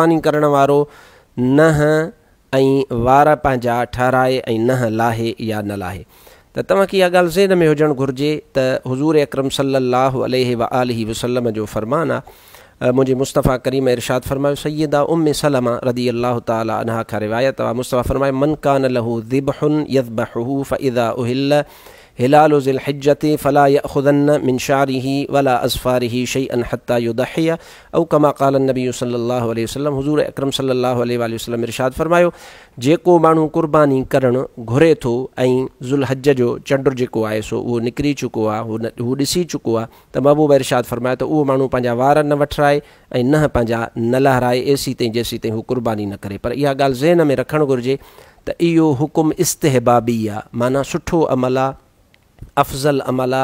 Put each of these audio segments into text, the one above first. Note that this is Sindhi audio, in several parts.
قرباني ڪرڻ وارو ننهن ۽ وار پنهنجا ٺهرائي ۽ ننهن لاهي يا نه لاهي ته توهان کي اها ڳالهه ذهن ۾ هجڻ گهرجي ته حضور اڪرم صلي الله عليه واٰله وسلم جو فرمان آ منهنجي مصطفيٰ ڪريم ارشاد فرمايو سيده ام سلمه رضي الله تعالٰي عنها کان روايت آ مصطفيٰ فرمايو من ڪان له ذبح يذبحه فاذا اهل هلال ذي الحجة فلا يأخذن من شعره ولا اظفاره شيئا حتي يضحي او ڪما قال النبي صلي الله عليه وسلم حضور اڪرم صلي الله عليه واٰله وسلم ارشاد فرمايو، جيڪو ماڻهو قرباني ڪرڻ گهري ٿو ۽ ذوالحج جو چنڊ جيڪو آهي سو اهو نڪري چڪو آهي، هو ڏسي چڪو آهي ته محبوب ارشاد فرمايو ته اهو ماڻهو پنهنجا وار نه وٺرائي ۽ ننهن پنهنجا نه لهرائي ايسيتائين جيسيتائين هو قرباني نه ڪري پر اها ڳالهه ذهن ۾ رکڻ گهرجي ته اهو حڪم استحبابي آهي معنيٰ سٺو عمل آهي، افضل عمل آ،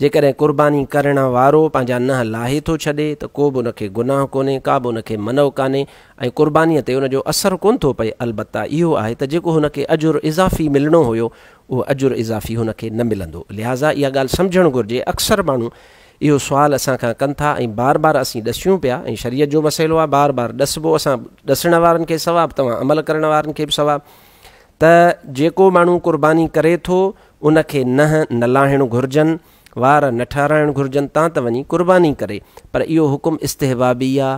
جيڪڏهن قرباني ڪرڻ وارو پنهنجا ننهن لاهي ٿو ڇڏي ته ڪو به ان کي گناهه ڪونهي، ڪا به ان کي منع ڪانهي ۽ قربانيء تي ان جو اثر ڪونه ٿو پئي، البته اهو آهي ته جيڪو هن کي اجر اضافي ملڻو هيو اهو اجر اضافي هن کي نه ملندو. لهٰذا اها ڳالهه سمجهڻ گهرجي، اڪثر ماڻهو اهو سوال اسان کان ڪن ٿا ۽ بار بار اسين ڏسيون پيا ۽ شريعت جو مسئلو آ بار بار ڏسبو اسان ڏسڻ وارن کي ثواب توهان عمل ڪرڻ وارن کي به ثواب ته جيڪو ماڻهو قرباني ڪري ٿو ان کي ننهن نه لاهڻ گهرجن، وار نه ٺهرائڻ گهرجن تان ته وڃي قرباني ڪري، پر اهو حڪم استحبابي آ،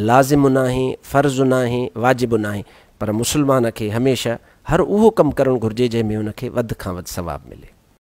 لازم ناهي، فرض ناهي، واجب ناهي، پر مسلمان کي هميشه هر اهو ڪم ڪرڻ گهرجي جنهن ۾ ان کي وڌ کان وڌ ثواب ملي.